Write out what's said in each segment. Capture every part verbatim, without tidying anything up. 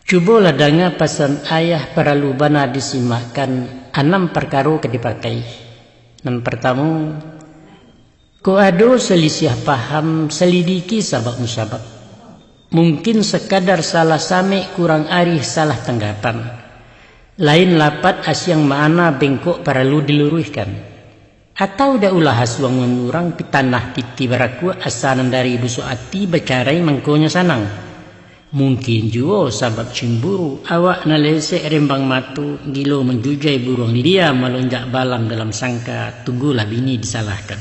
Cubolah danga pasan ayah, paralu bana disimakkan, anam parkaro ka dipakai. Nan partamo, kok ado salisiah paham, salidiki sabab musabab. Mungkin sakadar salah samek, kurang arih, salah tanggapan. Lain lapat asiang ma'ana, bengkok paralu diluruihkan. Atau dak ulah asuang manyurang, pitanah titi barakuak, asa nan dari duso ati, bacarai mangkonyo sanang. Mungkin juo sabab cimburu, awak nan lesek rembang mato, gilo manjujai buruang di diam, malonjak balam dalam sangka, tunggulah bini disalahkan.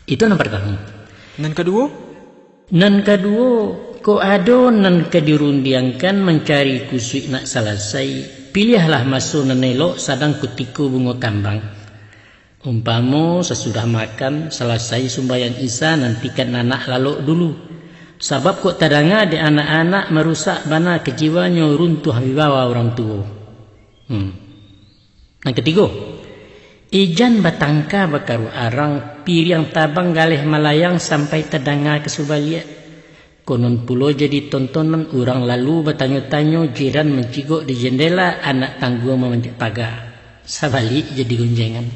Itu nan partamo. Nan kaduo? Nan kaduo, kok ado nan ka dirundiangkan, mancari kusuik nak salasai, piliahlah maso nan elok, sadang kutiko bungo kambang. Umpamo sasudah makan, salasai sumbayang Isya, nantikan anak lalok dulu. Sabab kok tadanga dek anak-anak, marusak bana kajiwanyo, runtuah wibawa urang tuo. Hmm. Nan katigo, ijan batangka bakaruah arang, piriang tabang galeh malayang, sampai tadanga ka subaliak. Konon pulo jadi tontonan, urang lalu batanyo-tanyo, jiran mancigok di jendela, anak tangguang mamanjek paga. Sabalik jadi gonjengan.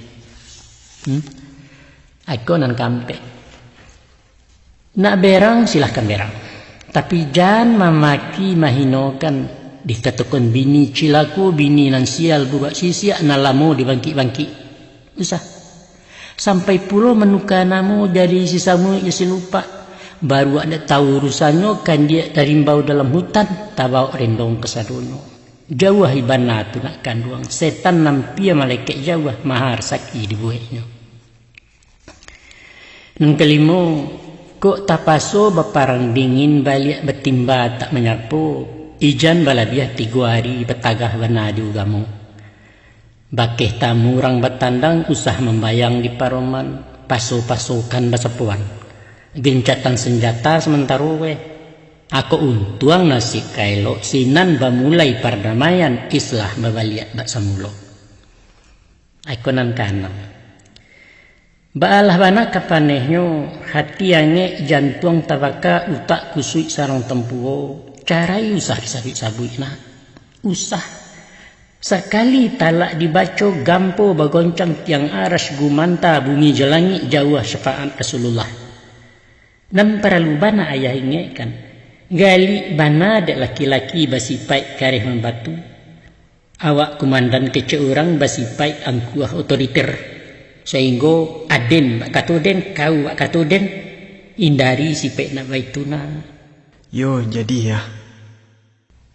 Hmm? Ako nan kaampek. Nak berang, silahkan berang. Tapi jan mamaki, mahinokan, dikatokan bini cilako, bini nan sial, buruak sisiak, nan lamo dibangkik-bangkik. Usah. Sampai pulo manuka namo, jadi si samuik jo si lupak. Baruak dak tahu urusannyo, kandiak tarimbau dalam hutan, tabaok rendong kasadonyo. Jauahi bana tu nak kanduang, setan nan pia malekek jauah, maha rasaki dibueknyo. Nan kalimo, kok tapaso baparang dingin, baliak batimba tak manyapo, ijan balabiah tigo ari, batagah bana di ugamo. Bakeh tamu urang batandang, usah mambayang di paroman, paso-pasokan basapoan. Gencatan sanjata samantaro weh. Ako untuang nasib ka elok, sinan bamulai pardamaian, islah babaliak bak samulo. Ako nan kaanam. Baalah bana ka panehnyo, hati angek, jantuang tabaka, utak kusuik sarang tampuo, carai usah disabuik-sabuik nak. Usah. Sakali talak dibaco, gampo bagoncang tiang aras, gumanta bumi jo langik, jauah syafaat Rasulullah. Nan paralu bana ayah ingekkan, galik bana dek laki-laki basipaik kareh mambatu. Awak kumandan kecek urang basipaik angkuah otoriter, sainggo aden bak kato den, kau bak kato den, hindari sipaik nak baitu nak. Yo, jadi, yah.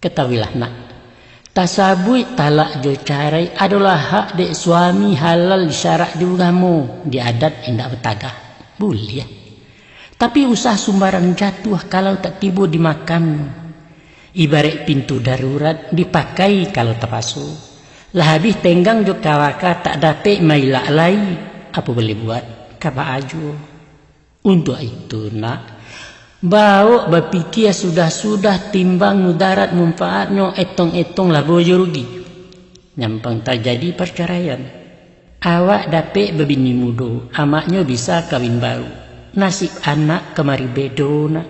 Katahuilah nak, tasabuik talak jo carai adolah hak dek suami, halal, syarak di ugamo, di adat indak batagah. Buliah. Tapi usah sumbarang jatuah kalau tak tibo di makamnyo. Ibarat pintu darurat dipakai kalau tapaso. Lah habih tenggang jo kawaka tak dapek mailak lai. Apo boleh buat, ka baa juo. Untuak itu nak, baok bapikia sudah-sudah timbang mudarat manfaatnyo, etong-etong labo jo rugi. Nyampang tajadi parcaraian. Awak dapek babini mudo, amaknyo bisa kawin baru. Nasib anak kamari bedo nak.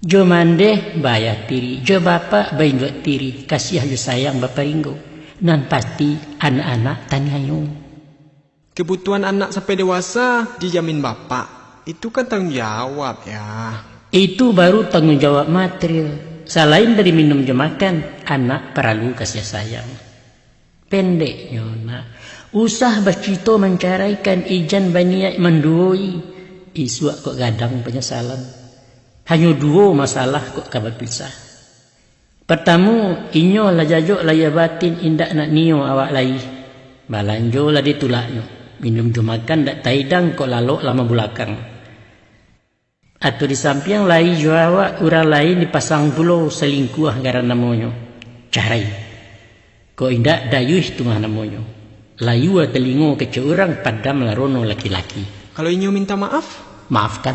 Jo mandeh baayah tiri, jo bapak bainduak tiri, kasiah jo sayang baparinggo. Nan pasti anak-anak taniayo. Kebutuhan anak sampai dewasa dijamin bapak. Itu kan tanggung jawab, ya. Itu baru tanggung jawab material. Salain dari minum jo makan, anak paralu kasiah sayang. Pendeknyo nak, usah bacito mancaraikan, ijan baniaik manduoi. Isuak kok gadang panyasalan. Hanyo duo masalah kok ka bapisah. Partamo, inyo lah jajok lahia batin, indak nak nio awak lai. Balanjo lah ditulaknyo. Minum jo makan dak taidang, kok lalok lah mambulakang. Atau di sampiang lai jo awak, urang lain dipasang pulo, salingkuah garan namonyo. Carai. Kok indak, dayuih tu mah namonyo. Layua talingo kecek urang, padam larono laki-laki. Kalau inyo minta maaf? Maafkan.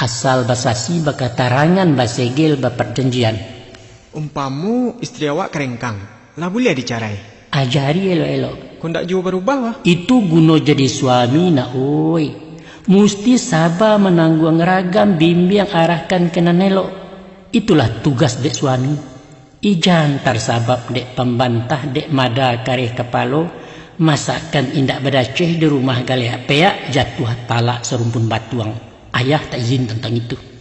Asal basasi, bakatarangan, basegel, baparjanjian. Umpamo istri awak karengkang, lah buliah dicarai? Ajari elok-elok. Kok ndak juo barubah, wah? Itu guno jadi suami, nak, oi. Musti saba manangguang ragam, bimbiang, arahkan ka nan elok. Itulah tugas dek suami. Ijan tarsabab dek pambantah, dek mada kareh kapalo, masakan indak badaceh di rumah galeak peak, jatuah talak sarumpun batuang. Ayah tak izin tantang itu.